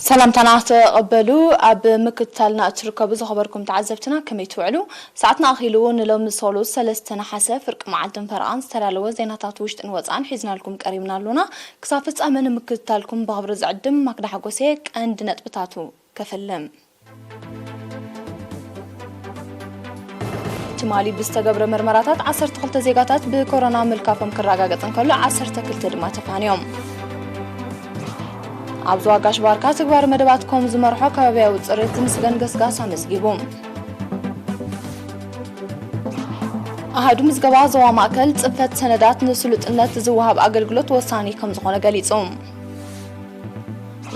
ሰላምታና ተቐበሉ። ኣብ ምክትታልና እትርከቡ ዝኸበርኩም ተዓዘብትና ከመይ ትውዕሉ? ሰዓትና ኣኺሉ ንሎሚ ሰሉስ ሰለስተ ነሓሰ ፍርቂ መዓልትን ፈረቓን ዝተዳለወ ዜናታት ውሽጥን ወጻእን ሒዝናልኩም ቀሪብና ኣሎና። ክሳብ ፍጻመ ንምክትታልኩም ብኽብሪ ዝዕድም ማክዳ ሓጎሴ ቀንዲ ነጥብታቱ ከፈልም። ትማሊ ብዝተገብረ መርመራታት ዓሰርተ ክልተ ዜጋታት ብኮሮና ምልካፎም ክረጋገጽ እንከሎ ዓሰርተ ክልተ ድማ ተፋንዮም። ኣብ ዞባ ጋሽ ባርካ ትግባር መደባት ኮም ዝመርሖ ከባቢያዊ ጽሬት ዝምስገን ገስጋስ ኣመዝጊቡ። ኣሃዱ ምዝገባ ዞባ ማእከል ጽፈት ሰነዳት ንስሉጥነት ዝወሃብ ኣገልግሎት ወሳኒ ከም ዝኾነ ገሊጹ።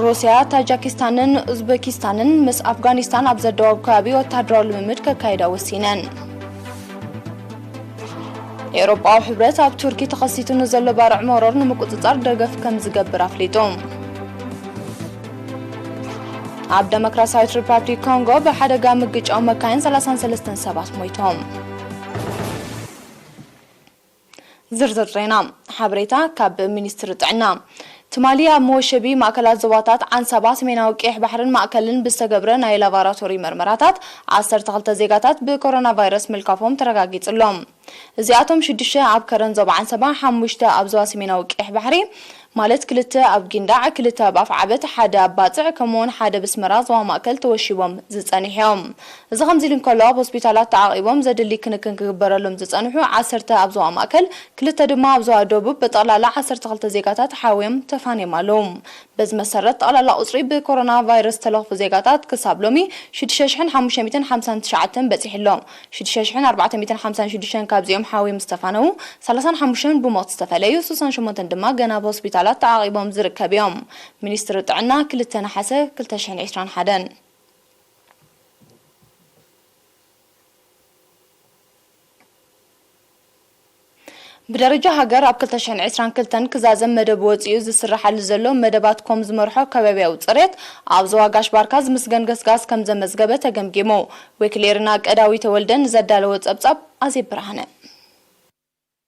ሩስያ፣ ታጃኪስታንን ኡዝቤኪስታንን ምስ ኣፍጋኒስታን ኣብ ዘደዋውብ ከባቢ ወታደራዊ ልምምድ ከካይዳ ወሲነን። ኤውሮጳዊ ሕብረት ኣብ ቱርኪ ተኸሲቱ ንዘሎ ባርዕ መሮር ንምቁጽጻር ደገፍ ከም ዝገብር ኣፍሊጡ። ኣብ ደሞክራሲያዊት ሪፓብሊክ ኮንጎ ብሓደጋ ምግጫው መካይን ሰላሳን ሰለስተን ሰባት ሞይቶም። ዝርዝር ዜና። ሓበሬታ ካብ ሚኒስትሪ ጥዕና። ትማሊ ኣብ መወሸቢ ማእከላት ዞባታት ዓንሳባ፣ ሰሜናዊ ቀይሕ ባሕርን ማእከልን ብዝተገብረ ናይ ላቦራቶሪ መርመራታት ዓሰርተ ክልተ ዜጋታት ብኮሮና ቫይረስ ምልካፎም ተረጋጊጹ ኣሎ። እዚኣቶም ሽዱሽተ ኣብ ከረን ዞባ ዓንሰባ፣ ሓሙሽተ ኣብ ዞባ ሰሜናዊ ቀይሕ ባሕሪ፣ ማለት ክልተ ኣብ ጊንዳዕ፣ ክልተ ኣብ ኣፍዓበት፣ ሓደ ኣብ ባጽዕ፣ ከምኡውን ሓደ ብስመራ ዞባ ማእከል ተወሺቦም ዝጸንሑ እዮም። እዚ ከምዚ ኢሉ እንከሎ፣ ኣብ ሆስፒታላት ተዓቒቦም ዘድሊ ክንክን ክግበረሎም ዝጸንሑ ዓሰርተ ኣብ ዞባ ማእከል፣ ክልተ ድማ ኣብ ዞባ ደቡብ፣ ብጠቕላላ ዓሰርተ ክልተ ዜጋታት ሓውዮም ተፋንዮም ኣለዉ። በዚ መሰረት፣ ጠቕላላ ቁጽሪ ብኮሮና ቫይረስ ዝተለኽፉ ዜጋታት ክሳብ ሎሚ ሽዱሽተ ሽሕን ሓሙሽተ ሚእትን ሓምሳን ትሽዓተን በጺሑ ኣሎ። ሽዱሽተ ሽሕን ኣርባዕተ ሚእትን ሓምሳን ሽዱሽተን ካብዚኦም ሓውዮም ዝተፋነዉ፣ ሰላሳን ሓሙሽተን ብሞት ዝተፈለዩ፣ ስሳን ሸሞንተን ድማ ገና ኣብ ሆስፒታላት ተዓቒቦም ዝርከብ እዮም። ሚኒስትሪ ጥዕና፣ ክልተ ነሓሰ ክልተ ሽሕን ዕስራን ሓደን። ብደረጃ ሃገር ኣብ ክልተ ሽሕን ዕስራን ክልተን ክዛዘም መደብ ወጺኡ ዝስርሓሉ ዘሎ መደባት ኮም ዝመርሖ ከባቢያዊ ጽሬት ኣብ ዞባ ጋሽ ባርካ ዝምስገን ገስጋስ ከም ዘመዝገበ ተገምጊሙ። ወኪል ኤርና ቀዳዊ ተወልደ ንዘዳለወ ጸብጻብ ኣዜብ ብርሃነ።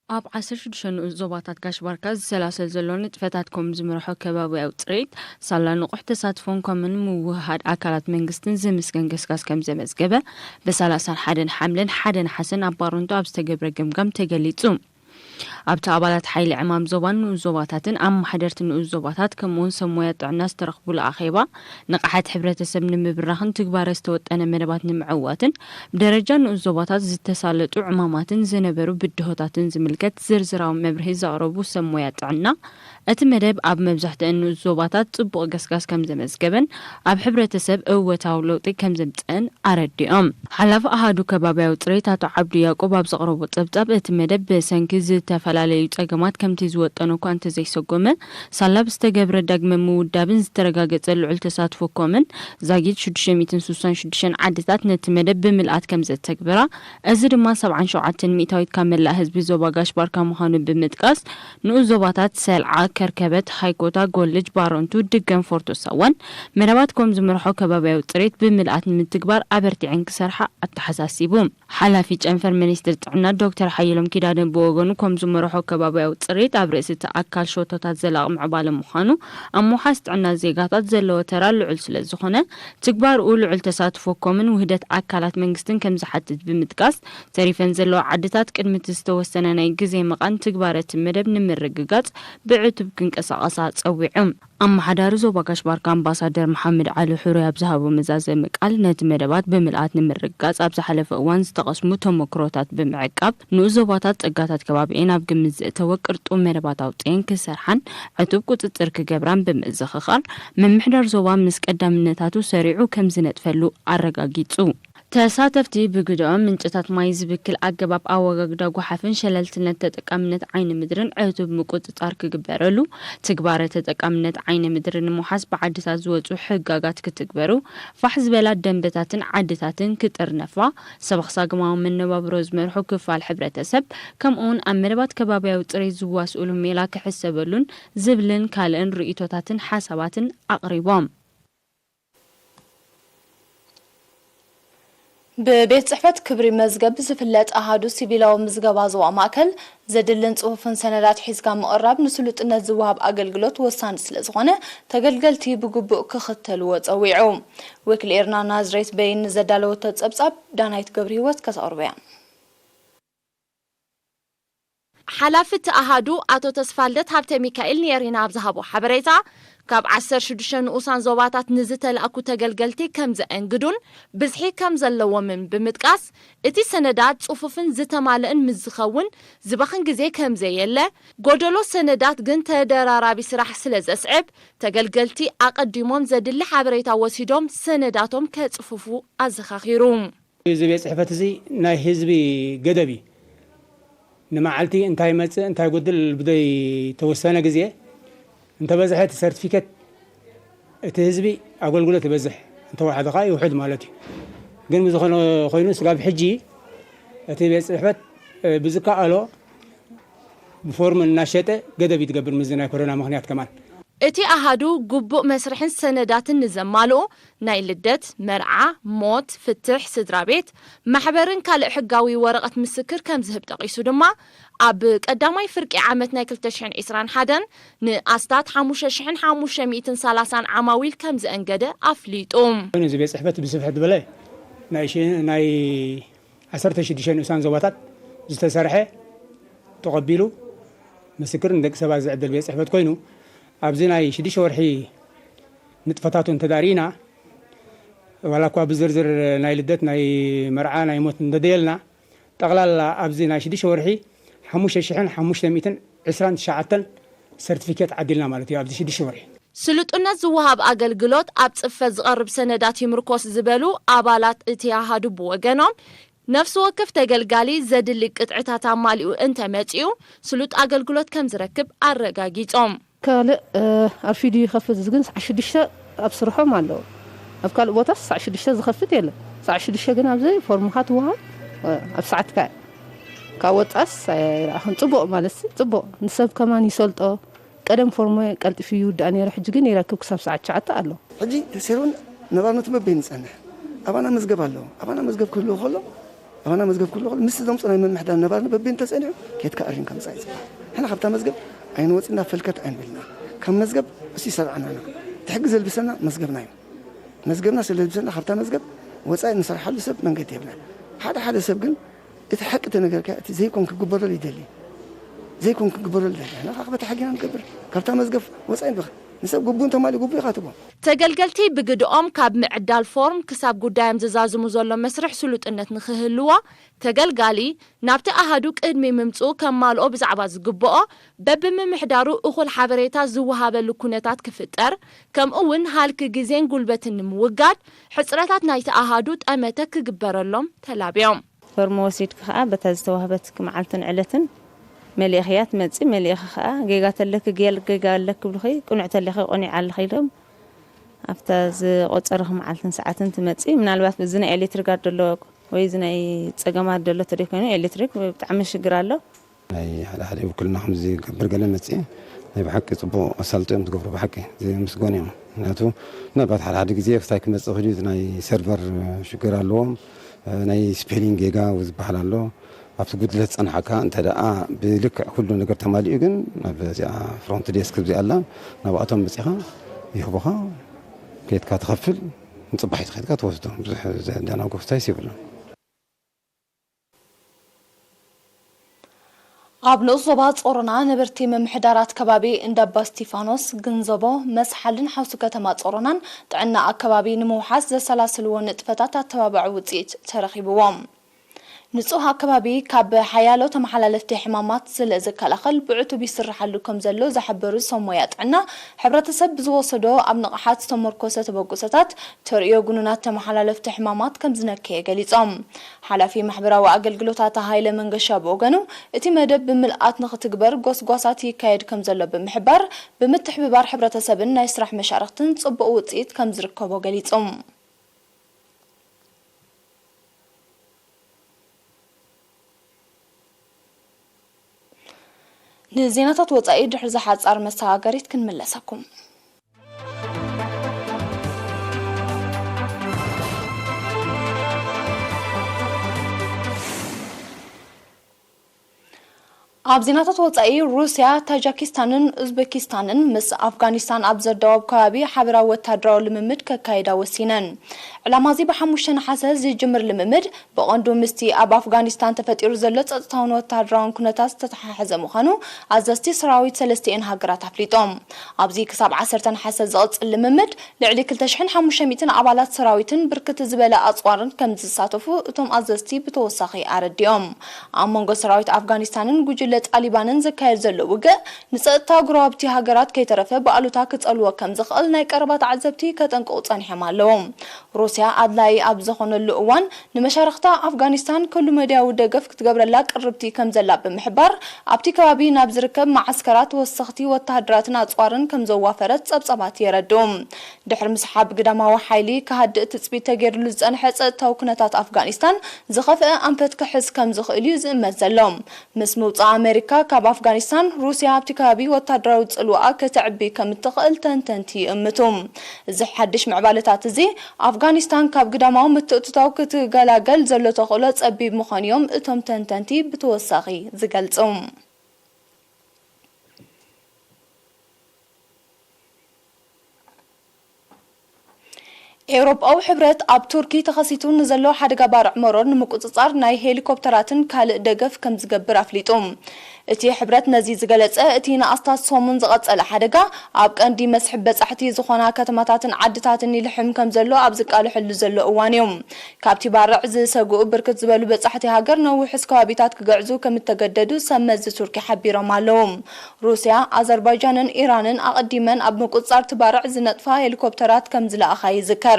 ኣብ ዓሰርተ ሽዱሽተ ንኡስ ዞባታት ጋሽ ባርካ ዝሰላሰል ዘሎ ንጥፈታት ኮም ዝመርሖ ከባቢያዊ ጽሬት፣ ሳላ ንቑሕ ተሳትፎን ኮምን ምውህሃድ ኣካላት መንግስትን ዝምስገን ገስጋስ ከም ዘመዝገበ፣ ብሰላሳን ሓደን ሓምለን ሓደ ነሓሰን ኣብ ባረንቱ ኣብ ዝተገብረ ገምጋም ተገሊጹ። ኣብቲ ኣባላት ሓይሊ ዕማም ዞባን ንኡስ ዞባታትን፣ ኣመሓደርቲ ንኡስ ዞባታት፣ ከምኡውን ሰብ ሞያ ጥዕና ዝተረኽቡሉ ኣኼባ፣ ንቕሓት ሕብረተሰብ ንምብራኽን ትግባረ ዝተወጠነ መደባት ንምዕዋትን፣ ብደረጃ ንኡስ ዞባታት ዝተሳለጡ ዕማማትን ዝነበሩ ብድሆታትን ዝምልከት ዝርዝራዊ መብርሂ ዘቕረቡ ሰብ ሞያ ጥዕና፣ እቲ መደብ ኣብ መብዛሕትአን ንኡስ ዞባታት ጽቡቕ ገስጋስ ከም ዘመዝገበን ኣብ ሕብረተሰብ እወታዊ ለውጢ ከም ዘምጽአን ኣረዲኦም። ሓላፊ ኣሃዱ ከባቢያዊ ጽሬት ኣቶ ዓብዱ ያዕቆብ ኣብ ዘቕረቦ ጸብጻብ፣ እቲ መደብ ብሰንኪ ዝተፈላለዩ ጸገማት ከምቲ ዝወጠኖ እኳ እንተዘይሰጎመ፣ ሳላ ብዝተገብረ ዳግመ ምውዳብን ዝተረጋገጸ ልዑል ተሳትፎ ኮምን ዛጊት ሽዱሽተ ሚእትን ስሳን ሽዱሽተን ዓድታት ነቲ መደብ ብምልኣት ከም ዘተግብራ፣ እዚ ድማ ሰብዓን ሸውዓተን ሚእታዊት ካብ መላእ ህዝቢ ዞባ ጋሽ ባርካ ምዃኑ ብምጥቃስ፣ ንኡስ ዞባታት ሰልዓ፣ ከርከበት፣ ሃይኮታ፣ ጎልጅ፣ ባረንቱ፣ ድገም፣ ፎርቶ ሳዋን መደባት ኮም ዝመርሖ ከባቢያዊ ጽሬት ብምልኣት ንምትግባር ኣበርቲዐን ክሰርሓ ኣተሓሳሲቡ። ሓላፊ ጨንፈር ሚኒስትሪ ጥዕና ዶክተር ሓየሎም ኪዳነ ብወገኑ፣ ኮም ዝመርሖ ከባቢያዊ ጽሬት ኣብ ርእሲ እቲ ኣካል ሸቶታት ዘላቒ ምዕባለ ምዃኑ፣ ኣብ ምውሓስ ጥዕና ዜጋታት ዘለዎ ተራ ልዑል ስለ ዝኾነ፣ ትግባርኡ ልዑል ተሳትፎ ኮምን ውህደት ኣካላት መንግስትን ከም ዝሓትት ብምጥቃስ፣ ተሪፈን ዘለዋ ዓድታት ቅድሚ እቲ ዝተወሰነ ናይ ግዜ መቓን ትግባረ እቲ መደብ ንምርግጋጽ ብዕቱብ ክንቀሳቐሳ ጸዊዑ። ኣመሓዳሪ ዞባ ጋሽ ባርካ ኣምባሳደር መሓመድ ዓሊ ሕሩይ ኣብ ዝሃቦ መዛዘሚ ቃል፣ ነቲ መደባት ብምልኣት ንምርግጋጽ ኣብ ዝሓለፈ እዋን ዝተቐስሙ ተመክሮታት ብምዕቃብ፣ ንኡስ ዞባታት ጸጋታት ከባቢኤን ኣብ ግምት ዘእተወ ቅርጡው መደባት ኣውጺኤን ክሰርሓን ዕቱብ ቁጽጽር ክገብራን ብምዝኽኻር፣ ምምሕዳር ዞባ ምስ ቀዳምነታቱ ሰሪዑ ከም ዝነጥፈሉ ኣረጋጊጹ። ተሳተፍቲ ብግደኦም፣ ምንጭታት ማይ ዝብክል ኣገባብ ኣወጋግዳ ጓሓፍን ሸለልትነት ተጠቃምነት ዓይኒ ምድርን ዕቱብ ምቁጽጻር ክግበረሉ፣ ትግባረ ተጠቃምነት ዓይኒ ምድሪ ንምውሓስ ብዓድታት ዝወጹ ሕጋጋት ክትግበሩ፣ ፋሕ ዝበላ ደንበታትን ዓድታትን ክጥርነፋ፣ ሰበኽ ሳግማዊ መነባብሮ ዝመርሑ ክፋል ሕብረተሰብ፣ ከምኡውን ኣብ መደባት ከባቢያዊ ጽሬት ዝዋስኡሉ ሜላ ክሕሰበሉን ዝብልን ካልእን ርእይቶታትን ሓሳባትን ኣቕሪቦም። ብቤት ጽሕፈት ክብሪ መዝገብ ዝፍለጥ ኣሃዱ ሲቪላዊ ምዝገባ ዞባ ማእከል፣ ዘድልን ጽሑፍን ሰነዳት ሒዝካ ምቕራብ ንስሉጥነት ዝወሃብ ኣገልግሎት ወሳኒ ስለ ዝኾነ፣ ተገልገልቲ ብግቡእ ክኽተልዎ ጸዊዑ። ወኪል ኤርና ናዝሬት በይን ንዘዳለወቶ ጸብጻብ፣ ዳናይት ገብረህይወት ከተቕርቦ እያ። ሓላፊ እቲ ኣሃዱ ኣቶ ተስፋልደት ሃብተሚካኤል ንኤሪና ኣብ ዝሃቦ ሓበሬታ፣ ካብ ዓሰርተ ሽዱሽተ ንኡሳን ዞባታት ንዝተላእኩ ተገልገልቲ ከም ዘእንግዱን ብዝሒ ከም ዘለዎምን ብምጥቃስ፣ እቲ ሰነዳት ጽፉፍን ዝተማልእን ምስ ዝኸውን ዝባኽን ግዜ ከም ዘየለ፣ ጎደሎ ሰነዳት ግን ተደራራቢ ስራሕ ስለ ዘስዕብ፣ ተገልገልቲ ኣቐዲሞም ዘድሊ ሓበሬታ ወሲዶም ሰነዳቶም ከጽፍፉ ኣዘኻኺሩ። እዚ ቤት ጽሕፈት እዚ ናይ ህዝቢ ገደብ እዩ። ንመዓልቲ እንታይ ይመጽእ እንታይ ይጎድል ብዘይተወሰነ ግዜ እንተበዝሐ እቲ ሰርቲፊኬት እቲ ህዝቢ ኣገልግሎት ይበዝሕ፣ እንተወሓደ ከዓ ይውሕድ ማለት እዩ። ግን ብዝኾነ ኮይኑ ስጋብ ሕጂ እቲ ቤት ጽሕፈት ብዝከኣሎ ብፎርም እናሸጠ ገደብ ይትገብር ምስዚ ናይ ኮሮና ምኽንያት ከማን። እቲ ኣሃዱ ግቡእ መስርሕን ሰነዳትን ንዘማልኡ ናይ ልደት፣ መርዓ፣ ሞት፣ ፍትሕ ስድራ ቤት፣ ማሕበርን ካልእ ሕጋዊ ወረቐት ምስክር ከም ዝህብ ጠቒሱ ድማ፣ ኣብ ቀዳማይ ፍርቂ ዓመት ናይ ክልተ ሽሕን ዕስራን ሓደን ንኣስታት ሓሙሽተ ሽሕን ሓሙሽተ ሚእትን ሰላሳን ዓማዊል ከም ዘእንገደ ኣፍሊጡ። ኮይኑ እዚ ቤት ጽሕፈት ብስፍሕት ዝበለ ናይ ሽ-፣ ናይ ዓሰርተ ሽዱሽተ ንኡሳን ዞባታት ዝተሰርሐ ተቐቢሉ ምስክር ንደቂ ሰባት ዝዕድል ቤት ጽሕፈት ኮይኑ፣ ኣብዚ ናይ ሽዱሽተ ወርሒ ንጥፈታቱ እንተዳርኢና፣ ዋላ እኳ ብዝርዝር ናይ ልደት፣ ናይ መርዓ፣ ናይ ሞት እንተደየልና፣ ጠቕላላ ኣብዚ ናይ ሽዱሽተ ወርሒ ሓሙሽተ ሽሕን ሓሙሽተ ሚእትን ዕስራን ትሽዓተን ሰርቲፊኬት ዓዲልና ማለት እዩ። ኣብዚ ሽዱሽተ ወርሒ። ስሉጥነት ዝወሃብ ኣገልግሎት ኣብ ጽፈት ዝቐርብ ሰነዳት ይምርኮስ ዝበሉ ኣባላት እቲ ኣሃዱ ብወገኖም፣ ነፍሲ ወከፍ ተገልጋሊ ዘድሊ ቅጥዕታት ኣማሊኡ እንተመጺኡ፣ ስሉጥ ኣገልግሎት ከም ዝረክብ ኣረጋጊጾም። ካልእ፣ እ፣ ኣርፊዱ ይኸፍት፣ እዚ ግን ሰዓት ሽዱሽተ ኣብ ስርሖም ኣለዉ። ኣብ ካልእ ቦታስ ሰዓት ሽዱሽተ ዝኸፍት የለን። ሰዓት ሽዱሽተ ግን ኣብዚ ፎርምኻ ትወሃብ፣ እ፣ ኣብ ሰዓትካ እያ። ካብ ወጻስ ኣይረኣኹን። ጽቡቕ ማለትሲ፣ ጽቡቕ። ንሰብ ከማን ይሰልጦ። ቀደም ፎርም ቀልጢፉ ይውዳእ ነይሩ፣ ሕጂ ግን ይረክብ ክሳብ ሰዓት ትሽዓተ ኣሎ። ሕጂ ተሰይሩን ነባርነቱ በበይኑ ይጸንሕ። ኣባና መዝገብ ኣለዎ። ኣባና መዝገብ ክህልዎ ከሎ፣ ኣባና መዝገብ ክህልዎ ከሎ፣ ምስቲ ዘምጽኦ ናይ ምምሕዳር ነባርነት በበይኑ ተጸኒሑ፣ ኬድካ ኣሪምካ ምጻእ እዩ ዝበሃል። ንሕና ካብታ መዝገብ ኣይንወጽእና፣ ፈልከት ኣይንብልና። ካብ መዝገብ እሱ ይሰርዓና። እቲ ሕጊ ዘልብሰና መዝገብና እዩ። መዝገብና ስለ ዘልብሰና፣ ካብታ መዝገብ ወጻኢ ንሰርሓሉ ሰብ መንገዲ የብልና። ሓደ ሓደ ሰብ ግን እቲ ሓቂ ተነገርካ፣ እቲ ዘይኮን ክግበረሉ ይደሊ። ዘይኮን ክግበረሉ ይደሊ። ንሕና ከዓ በቲ ሕጊ ኢና ንገብር። ካብታ መዝገብ ወጻኢ ንበኽ-፣ ንሰብ ግቡእ እንተማልኡ ግቡእ ኢኻ ትቦ። ተገልገልቲ ብግድኦም ካብ ምዕዳል ፎርም ክሳብ ጉዳዮም ዝዛዝሙ ዘሎ መስርሕ ስሉጥነት ንኽህልዎ፣ ተገልጋሊ ናብቲ ኣሃዱ ቅድሚ ምምጽኡ ከማልኦ ብዛዕባ ዝግብኦ፣ በብምምሕዳሩ እኹል ሓበሬታ ዝወሃበሉ ኩነታት ክፍጠር፣ ከምኡ እውን ሃልኪ ግዜን ጉልበትን ንምውጋድ፣ ሕጽረታት ናይቲ ኣሃዱ ጠመተ ክግበረሎም ተላብዮም። ፎርም ወሲድኪ ኸኣ በታ ዝተዋህበትኪ መዓልትን ዕለትን መሊእኽያ ትመጺ። መሊእኺ ኸኣ ጌጋ ተለኪ፣ ጌል-፣ ጌጋ ኣለኪ ይብሉኺ፣ ቅኑዕ ተለኺ፣ ቅኑዕ ኣለኺ ኢሎም ኣብታ ዝቖጸርኺ መዓልትን ሰዓትን ትመጺ። ምናልባት በዚ ናይ ኤሌክትሪክ ኣዶ ኣሎ ወይ እዚ ናይ ጸገማት ዘሎ ተደይ ኮይኑ፣ ኤሌክትሪክ ብጣዕሚ ሽግር ኣሎ። ናይ ሓደ ሓደ ውክልና ከምዚ ገብር ገለ መጽእ ናይ ብሓቂ ጽቡቕ ኣሳልጦ እዮም ዝገብሩ፣ ብሓቂ ዘመስገን እዮም። ምክንያቱ ምናልባት ሓደ ሓደ ግዜ ክሳይ ክመጽእ ክእል እዩ፣ ናይ ሰርቨር ሽግር ኣለዎም፣ ናይ ስፔሊንግ ጌጋ ዝበሃል ኣሎ። ኣብቲ ጉድለት ጸንሓካ እንተ ደኣ ብልክዕ ኩሉ ነገር ተማሊኡ ግን ናብ እዚኣ ፍሮንት ዴስክ እዚኣ ኣላ፣ ናብኣቶም መጺኻ ይህቡኻ፣ ከይድካ ትኸፍል፣ ንጽባሒት ከይድካ ትወስዶ። ብዙሕ ዘደናጉፍ ስታይስ የብሉን። ኣብ ንኡስ ዞባ ጾሮና ነበርቲ ምምሕዳራት ከባቢ እንዳባ እስቲፋኖስ፣ ግንዘቦ፣ መስሓልን ሓውሲ ከተማ ጾሮናን ጥዕና ኣከባቢ ንምውሓስ ዘሰላስልዎ ንጥፈታት ኣተባባዒ ውጽኢት ተረኺብዎም። ንጹህ ኣከባቢ ካብ ሓያሎ ተመሓላለፍቲ ሕማማት ስለ ዝከላኸል ብዕቱብ ይስርሓሉ ከም ዘሎ ዝሓበሩ ሰብ ሞያ ጥዕና፣ ሕብረተሰብ ብዝወሰዶ ኣብ ንቕሓት ዝተመርኮሰ ተበግሶታት ተርእዮ ጉኑናት ተመሓላለፍቲ ሕማማት ከም ዝነከየ ገሊጾም። ሓላፊ ማሕበራዊ ኣገልግሎታት ሃይለ መንገሻ ብወገኑ፣ እቲ መደብ ብምልኣት ንኽትግበር ጎስጓሳት ይካየድ ከም ዘሎ ብምሕባር፣ ብምትሕብባር ሕብረተሰብን ናይ ስራሕ መሻርኽትን ጽቡቕ ውጽኢት ከም ዝርከቦ ገሊጹ። ንዜናታት ወጻኢ ድሕሪ ዝሓጻር መሰጋገሪት ክንምለሰኩም። ኣብ ዜናታት ወጻኢ፣ ሩስያ፣ ታጃኪስታንን ኡዝቤኪስታንን ምስ ኣፍጋኒስታን ኣብ ዘዳወብ ከባቢ ሓበራዊ ወታደራዊ ልምምድ ከካይዳ ወሲነን። ዕላማ እዚ ብሓሙሽተ ነሓሰ ዝጅምር ልምምድ ብቐንዱ ምስቲ ኣብ ኣፍጋኒስታን ተፈጢሩ ዘሎ ጸጥታውን ወታደራውን ኩነታት ዝተተሓሓዘ ምዃኑ ኣዘዝቲ ሰራዊት ሰለስቲኤን ሃገራት ኣፍሊጦም። ኣብዚ ክሳብ ዓሰርተ ነሓሰ ዝቕጽል ልምምድ ልዕሊ ክልተ ሽሕን ሓሙሽተ ሚእትን ኣባላት ሰራዊትን ብርክት ዝበለ ኣጽዋርን ከም ዝሳተፉ እቶም ኣዘዝቲ ብተወሳኺ ኣረዲኦም። ኣብ መንጎ ሰራዊት ኣፍጋኒስታንን ጉጅለ ጣሊባንን ዝካየድ ዘሎ ውግእ፣ ንጸጥታ ጎረባብቲ ሃገራት ከይተረፈ ብኣሉታ ክጸልዎ ከም ዝኽእል ናይ ቀረባ ተዓዘብቲ ከጠንቅቑ ጸኒሖም ኣለዉ። ሩስያ ኣድላዪ ኣብ ዝኾነሉ እዋን፣ ንመሻርኽታ ኣፍጋኒስታን ኩሉ መዳያዊ ደገፍ ክትገብረላ ቅርብቲ ከም ዘላ ብምሕባር፣ ኣብቲ ከባቢ ናብ ዝርከብ መዓስከራት ተወሰኽቲ ወተሃደራትን ኣጽዋርን ከም ዘዋፈረት ጸብጻባት የረድኡ። ድሕሪ ምስሓብ ግዳማዊ ሓይሊ ክሃድእ ትጽቢት ተገይሩሉ ዝጸንሐ ጸጥታዊ ኩነታት ኣፍጋኒስታን ዝኸፍአ ኣንፈት ክሕዝ ከም ዝኽእል እዩ ዝእመት ዘሎ። ምስ ምውጻእ ኣሜሪካ ካብ ኣፍጋኒስታን፣ ሩስያ ኣብቲ ከባቢ ወታደራዊ ጽልዋኣ ከተዕቢ ከም እትኽእል ተንተንቲ ይእምቱ። እዚ ሓድሽ ምዕባለታት እዚ፣ ኣፍጋኒስታን ካብ ግዳማዊ ምትእትታው ክትገላገል ዘሎ ተኽእሎ ጸቢብ ምዃኑ እዮም እቶም ተንተንቲ ብተወሳኺ ዝገልጹ። ኤውሮጳዊ ሕብረት ኣብ ቱርኪ ተኸሲቱ ንዘሎ ሓደጋ ባርዕ መሮር ንምቁጽጻር ናይ ሄሊኮፕተራትን ካልእ ደገፍ ከም ዝገብር ኣፍሊጡ። እቲ ሕብረት ነዚ ዝገለጸ፣ እቲ ንኣስታት ሰሙን ዝቐጸለ ሓደጋ ኣብ ቀንዲ መስሕብ በጻሕቲ ዝኾና ከተማታትን ዓድታትን ይልሕም ከም ዘሎ ኣብ ዝቃልሐሉ ዘሎ እዋን እዩ። ካብቲ ባርዕ ዝሰግኡ ብርክት ዝበሉ በጻሕቲ ሃገር ነዊሕ ከባቢታት ክግዕዙ ከም እተገደዱ ሰብ መዚ ቱርኪ ሓቢሮም ኣለዉ። ሩስያ፣ ኣዘርባይጃንን ኢራንን ኣቐዲመን ኣብ ምቁጽጻር እቲ ባርዕ ዝነጥፋ ሄሊኮፕተራት ከም ዝለኣኻ ይዝከር።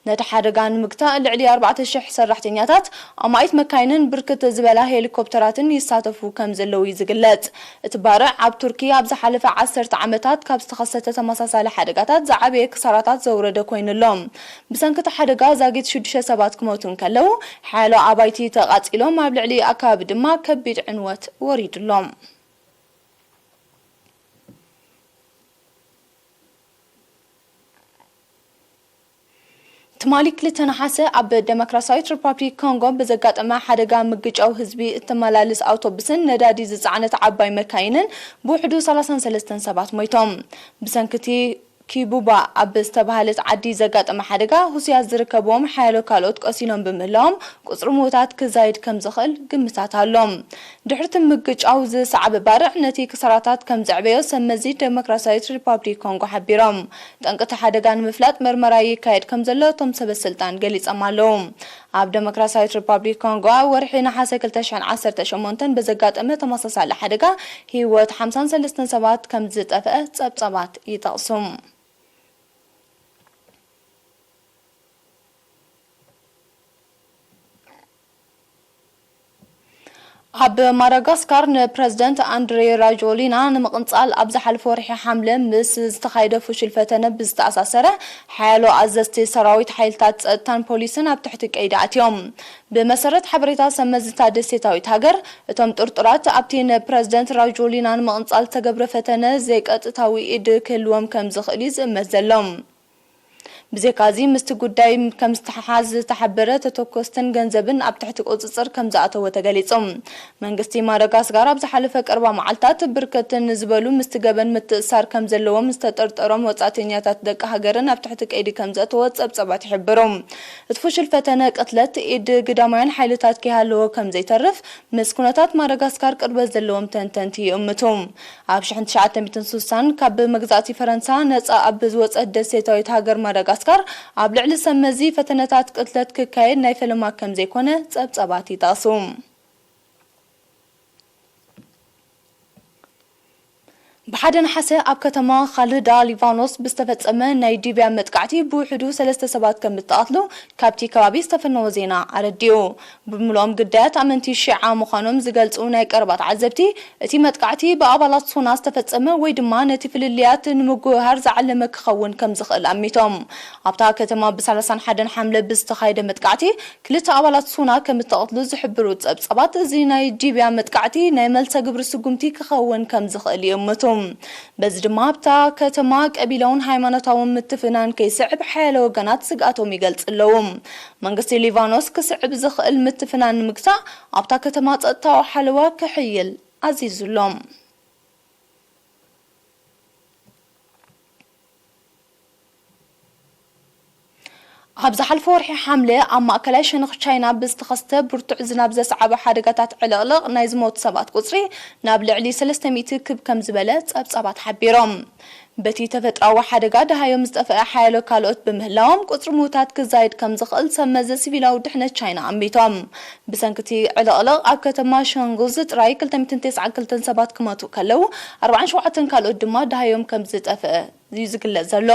ነቲ ሓደጋ ንምግታእ ልዕሊ ኣርባዕተ ሽሕ ሰራሕተኛታት፣ ኣማኢት መካይንን ብርክት ዝበላ ሄሊኮፕተራትን ይሳተፉ ከም ዘለዉ እዩ ዝግለጽ። እቲ ባርዕ ኣብ ቱርኪ ኣብ ዝሓለፈ ዓሰርተ ዓመታት ካብ ዝተኸሰተ ተመሳሳሊ ሓደጋታት ዝዓበየ ክሳራታት ዘውረደ ኮይኑ ኣሎ። ብሰንኪ እቲ ሓደጋ ዛጊት ሽዱሽተ ሰባት ክሞቱ እንከለዉ፣ ሓያሎ ኣባይቲ ተቓጺሎም፣ ኣብ ልዕሊ ኣከባቢ ድማ ከቢድ ዕንወት ወሪዱ ኣሎ። ትማሊ ክልተ ነሓሰ ኣብ ደሞክራሲያዊት ሪፓብሊክ ኮንጎ ብዘጋጠመ ሓደጋ ምግጫው ህዝቢ እተመላልስ ኣውቶቡስን ነዳዲ ዝጸዓነት ዓባይ መካይንን ብውሕዱ ሰላሳን ሰለስተን ሰባት ሞይቶም። ብሰንኪ እቲ ኪቡባ ኣብ ዝተባህለት ዓዲ ዘጋጠመ ሓደጋ፣ ሁስያት ዝርከብዎም ሓያሎ ካልኦት ቆሲሎም ብምህላዎም፣ ቁጽሪ ምዉታት ክዛይድ ከም ዝኽእል ግምታት ኣሎ። ድሕሪ እቲ ምግጫው ዝሰዓበ ባርዕ ነቲ ክሳራታት ከም ዘዕበዮ ሰብ መዚ ደሞክራሲያዊት ሪፓብሊክ ኮንጎ ሓቢሮም። ጠንቂ እቲ ሓደጋ ንምፍላጥ መርመራ ይካየድ ከም ዘሎ እቶም ሰበ ስልጣን ገሊጾም ኣለዉ። ኣብ ደሞክራሲያዊት ሪፓብሊክ ኮንጎ ወርሒ ነሓሰ ክልተ ሽሕን ዓሰርተ ሸሞንተን ብዘጋጠመ ተመሳሳሊ ሓደጋ ህይወት ሓምሳን ሰለስተን ሰባት ከም ዝጠፍአ ጸብጻባት ይጠቕሱ። ኣብ ማዳጋስካር ንፕረዚደንት ኣንድሬ ራጆሊና ንምቕንጻል ኣብ ዝሓለፈ ወርሒ ሓምለ ምስ ዝተኻየደ ፍሹል ፈተነ ብዝተኣሳሰረ፣ ሓያሎ ኣዘዝቲ ሰራዊት፣ ሓይልታት ጸጥታን ፖሊስን ኣብ ትሕቲ ቀይዲ ኣትዮም። ብመሰረት ሓበሬታ ሰብ መዚ እታ ደሴታዊት ሃገር፣ እቶም ጥርጡራት ኣብቲ ንፕረዚደንት ራጆሊና ንምቕንጻል ዝተገብረ ፈተነ ዘይቀጥታዊ ኢድ ክህልዎም ከም ዝኽእል እዩ ዝእመት ዘሎ። ብዘይካዚ፣ ምስቲ ጉዳይ ከም ዝተሓሓዝ ዝተሓበረ ተተኮስትን ገንዘብን ኣብ ትሕቲ ቁጽጽር ከም ዝኣተወ ተገሊጹ። መንግስቲ ማዳጋስካር ኣብ ዝሓለፈ ቀረባ መዓልታት ብርከት ንዝበሉ ምስቲ ገበን ምትእስሳር ከም ዘለዎም ዝተጠርጠሮም ወጻእተኛታት ደቂ ሃገርን ኣብ ትሕቲ ቀይዲ ከም ዘእተወ ጸብጻባት ይሕብሩ። እቲ ፍሹል ፈተነ ቅትለት ኢድ ግዳማውያን ሓይልታት ከይሃለዎ ከም ዘይተርፍ ምስ ኩነታት ማዳጋስካር ቅርበት ዘለዎም ተንተንቲ ይእምቱ። ኣብ ሽሕን ትሽዓተ ሚእትን ስሳን ካብ መግዛእቲ ፈረንሳ ነጻ ኣብ ዝወጸት ደሴታዊት ሃገር ማዳጋስካር፣ ኣብ ልዕሊ ሰብ መዚ ፈተነታት ቅትለት ክካየድ ናይ ፈለማ ከም ዘይኮነ ጸብጻባት ይጠቕሱ። ብሓደ ነሓሰ ኣብ ከተማ ካልዳ ሊባኖስ ብዝተፈጸመ ናይ ዲብያ መጥቃዕቲ ብውሕዱ ሰለስተ ሰባት ከም እተቐትሉ ካብቲ ከባቢ ዝተፈነወ ዜና ኣረዲኡ። ብምልኦም ግዳያት ኣመንቲ ሺዓ ምዃኖም ዝገልጹ ናይ ቀረባ ተዓዘብቲ፣ እቲ መጥቃዕቲ ብኣባላት ሱና ዝተፈጸመ ወይ ድማ ነቲ ፍልልያት ንምጉህሃር ዝዓለመ ክኸውን ከም ዝኽእል ኣሚቶም። ኣብታ ከተማ ብ ሰላሳን ሓደን ሓምለ ብዝተኻየደ መጥቃዕቲ፣ ክልተ ኣባላት ሱና ከም እተቐትሉ ዝሕብሩ ጸብጻባት፣ እዚ ናይ ዲብያ መጥቃዕቲ ናይ መልሰ ግብሪ ስጉምቲ ክኸውን ከም ዝኽእል ይእምቱ። በዚ ድማ ኣብታ ከተማ ቀቢላውን ሃይማኖታውን ምትፍናን ከይስዕብ ሓያለ ወገናት ስግኣቶም ይገልጹ ኣለዉ። መንግስቲ ሊባኖስ ክስዕብ ዝኽእል ምትፍናን ንምግታእ ኣብታ ከተማ ጸጥታዊ ሓለዋ ክሕይል ኣዚዙሎም። ኣብ ዝሓለፈ ወርሒ ሓምለ ኣብ ማእከላይ ሸነኽ ቻይና ብዝተኸስተ ብርቱዕ ዝናብ ዘስዓበ ሓደጋታት ዕልቕልቕ ናይ ዝሞቱ ሰባት ቁጽሪ ናብ ልዕሊ ሰለስተ ሚእቲ ክብ ከም ዝበለ ጸብጻባት ሓቢሮም። በቲ ተፈጥሮኣዊ ሓደጋ ደሃዮም ዝጠፍአ ሓያሎ ካልኦት ብምህላዎም፣ ቁጽሪ ምዉታት ክዛይድ ከም ዝኽእል ሰብ መዚ ሲቪላዊ ድሕነት ቻይና ኣሚቶም። ብሰንኪ እቲ ዕልቕልቕ ኣብ ከተማ ሸንጉዝ ጥራይ ክልተ ሚእትን ተስዓን ክልተን ሰባት ክሞቱ ከለዉ፣ ኣርባዓን ሸውዓተን ካልኦት ድማ ደሃዮም ከም ዝጠፍአ እዩ ዝግለጽ ዘሎ።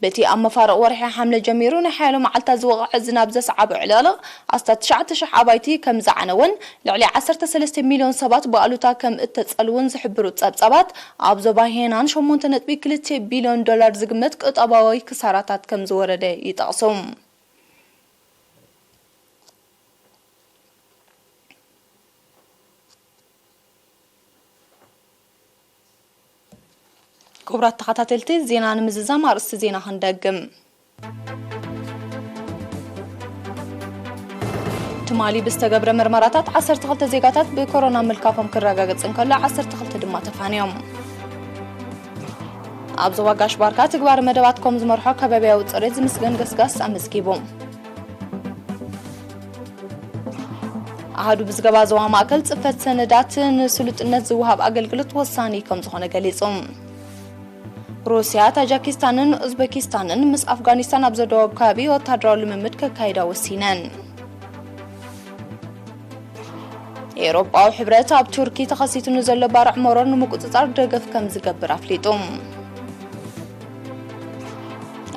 በቲ ኣብ መፋርቕ ወርሒ ሓምለ ጀሚሩ ናይ ሓያሎ መዓልታት ዝወቕዐ ዝናብ ዘስዓቦ ዕልቕልቕ ኣስታት ትሽዓተ ሽሕ ኣባይቲ ከም ዝዓነወን ልዕሊ ዓሰርተ ሰለስተ ሚልዮን ሰባት ብኣሉታ ከም እተጸልውን ዝሕብሩ ጸብጻባት፣ ኣብ ዞባ ሄናን ሸሞንተ ነጥቢ ክልተ ቢልዮን ዶላር ዝግመት ቁጠባዊ ክሳራታት ከም ዝወረደ ይጠቕሱ። ክቡራት ተኸታተልቲ ዜና፣ ንምዝዛም ኣርእስቲ ዜና ክንደግም። ትማሊ ብዝተገብረ ምርመራታት ዓሰርተ ክልተ ዜጋታት ብኮሮና ምልካፎም ክረጋገጽ እንከሎ፣ ዓሰርተ ክልተ ድማ ተፋንዮም። ኣብ ዞባ ጋሽ ባርካ ትግባረ መደባት ኮም ዝመርሖ ከባቢያዊ ጽሬት ዝምስገን ገስጋስ ኣመዝጊቡ። ኣሃዱ ብዝገባ ዞባ ማእከል ጽፈት ሰነዳት ንስሉጥነት ዝወሃብ ኣገልግሎት ወሳኒ ከም ዝኾነ ገሊጹ። ሩስያ፣ ታጃኪስታንን ኡዝቤኪስታንን ምስ ኣፍጋኒስታን ኣብ ዘደዋወብ ከባቢ ወታደራዊ ልምምድ ከካይዳ ወሲነን። ኤውሮጳዊ ሕብረት ኣብ ቱርኪ ተኸሲቱ ንዘሎ ባርዕ መሮር ንምቁጽጻር ደገፍ ከም ዝገብር ኣፍሊጡ።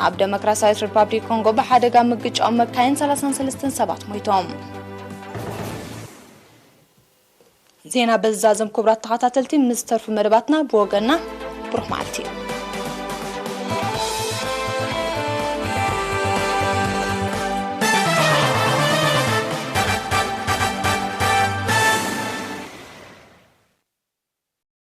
ኣብ ደሞክራሲያዊት ሪፓብሊክ ኮንጎ ብሓደጋ ምግጫው መካይን ሰላሳን ሰለስተን ሰባት ሞይቶም። ዜና በዛዘም። ክቡራት ተኸታተልቲ፣ ምስ ተርፉ መደባትና ብወገንና ብሩኽ መዓልቲ።